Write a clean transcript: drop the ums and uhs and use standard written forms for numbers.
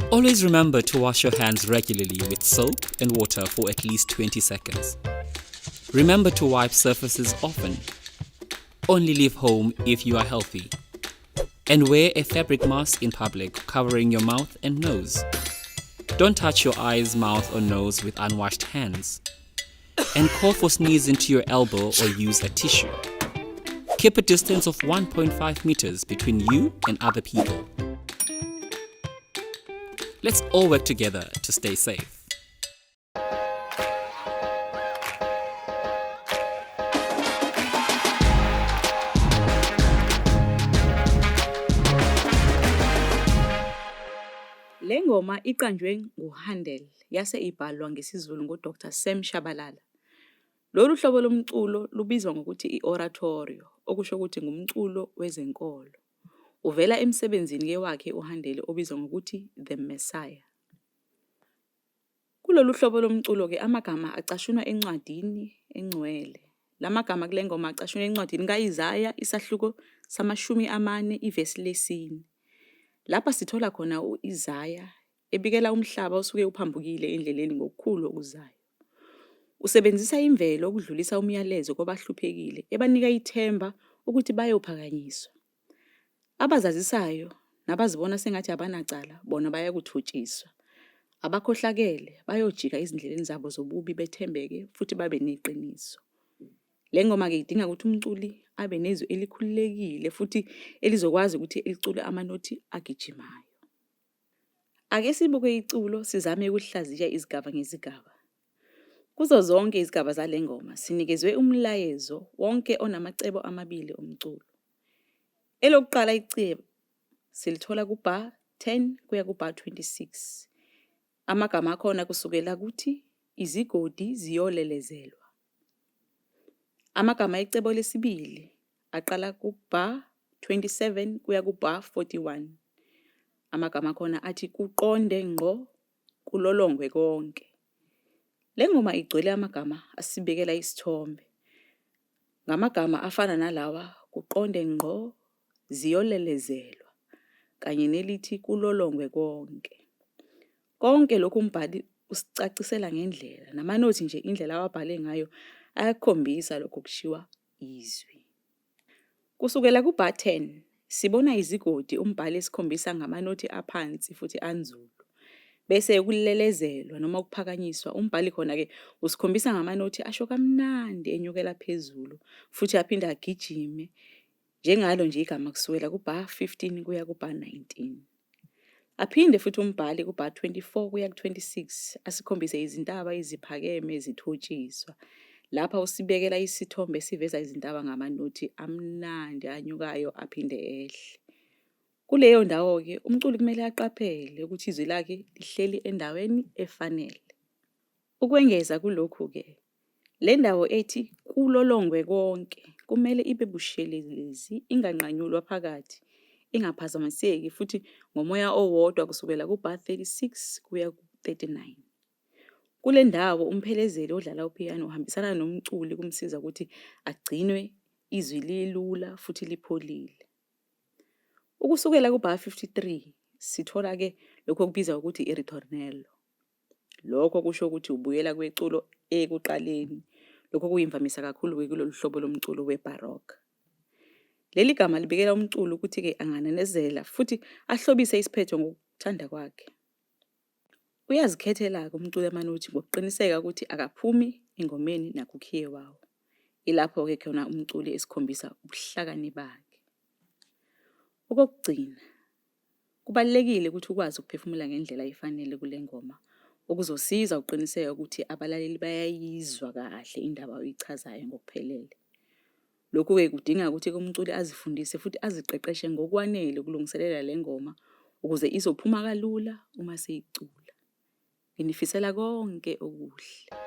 Always remember to wash your hands regularly with soap and water for at least 20 seconds. Remember to wipe surfaces often. Only leave home if you are healthy. And wear a fabric mask in public covering your mouth and nose. Don't touch your eyes, mouth, or nose with unwashed hands. And cough or sneeze into your elbow or use a tissue. Keep a distance of 1.5 meters between you and other people. Let's all work together to stay safe. Le ngoma iqanjwe nguHandel yase ibhalwa ngesiZulu nguDr Sam Shabalala. Lolu hlobo lomculo lubizwa ngokuthi i-oratorio, okusho ukuthi ngumculo wezenkolo. Uvela emsebenzini wakhe uHandel obizwa ngokuthi "The Messiah". Kulolu hlobo lomculo-ke amagama acashunwa encwadini engcwele. La magama kule ngoma acashunwa encwadini ka-Isaya isahluko sama-40 ivesi lesi-4. Lapha sithola khona u-Isaya ebikela umhlaba osuke uphambukile endleleni ngokukhulu okuzayo. Usebenzisa imvelo ukudlulisa umyalezo kwabahluphekile ebanika ithemba ukuthi bayophakanyiswa. Abazazisayo nabazibona sengathi abanacala bona bayakuthotshiswa. Abakhohlakele bayojika ezindleleni zabo zobubi bethembeke futhi babe neqiniso. Le ngoma-ke idinga ukuthi umculi abe nezwi elikhululekile futhi elizokwazi ukuthi licule amanothi agijimayo. Ake sibuke iculo sizame ukuhlaziya izigaba ngezigaba. Kuzo zonke izigaba zale ngoma sinikezwe umlayezo wonke onamacebo amabili omculo. Elokuqala icebo silithola ku-bar 10 kuya ku-bar 26. Amagama akhona kusukela kuthi izigodi ziyolelezelwa. Amagama ecebo lesibili aqala ku-bar 27 kuya ku-bar 41. Amagama akhona athi kuqonde ngqo kulolongwe konke. Le ngoma igcwele amagama asibekela isithombe. Ngamagama afana nalawa kuqonde ngqo, ziyolelezelwa kanye nelithi kulolongwe konke. Konke lokhu umbhali usicacisela ngendlela namanothi nje indlela awabhale ngayo ayakukhombisa lokho okushiwa izwi. Kusukela ku-bar 10 sibona izigodi umbhali esikhombisa ngamanothi aphansi futhi anzulu. Bese ukulelezelwa noma ukuphakanyiswa umbhali khona-ke usikhombisa ngamanothi asho kamnandi enyukela phezulu futhi aphinde agijime njengalo nje igama kusukela ku-bar 15 kuya ku-bar 19. Aphinde futhi umbhali ku-bar 24 kuya ku-26 asikhombise izintaba eziphakeme zithotshiswa. Lapha usibekela isithombe esiveza izintaba ngamanothi amnandi anyukayo aphinde ehle. Kuleyo ndawo-ke umculi kumele aqaphele ukuthi izwi lakhe lihleli endaweni efanele. Ukwengeza kulokhu-ke, le ndawo ethi kulolongwe konke kumele ibe bushelelezi inganqanyulwa phakathi, ingaphazamiseki futhi ngomoya owodwa kusukela ku-bar 36 kuya ku-39. Kule ndawo umphelezeli odlala upiyano uhambisana nomculi ukumsiza ukuthi agcinwe izwi lilula futhi lipholile. Ukusukela ku-bar 53 sithola-ke lokhu okubizwa ukuthi i-ritornello. Lokho kusho ukuthi ubuyela kweculo ekuqaleni. Lokho kuyimvamisa kakhulu-ke kulolu hlobo lomculo we-baroque. Leli gama libikela umculi ukuthi-ke angananezela futhi ahlobise isiphetho ngokuthanda kwakhe. Uyazikhethela-ke umculi amanothi ngokuqiniseka ukuthi akaphumi engomeni nakukhiye wawo. Ilapho-ke khona umculi esikhombisa ubuhlakani bakhe. Okokugcina, kubalulekile ukuthi ukwazi ukuphefumula ngendlela efanele kule ngoma okuzosiza ukuqiniseka ukuthi abalaleli bayayizwa kahle indaba oyichazayo ngokuphelele. Lokhu-ke kudinga ukuthi umculi azifundise futhi aziqeqeshe ngokwanele ukulungiselela le ngoma ukuze izophuma kalula uma seyicula. Nginifisela konke okuhle.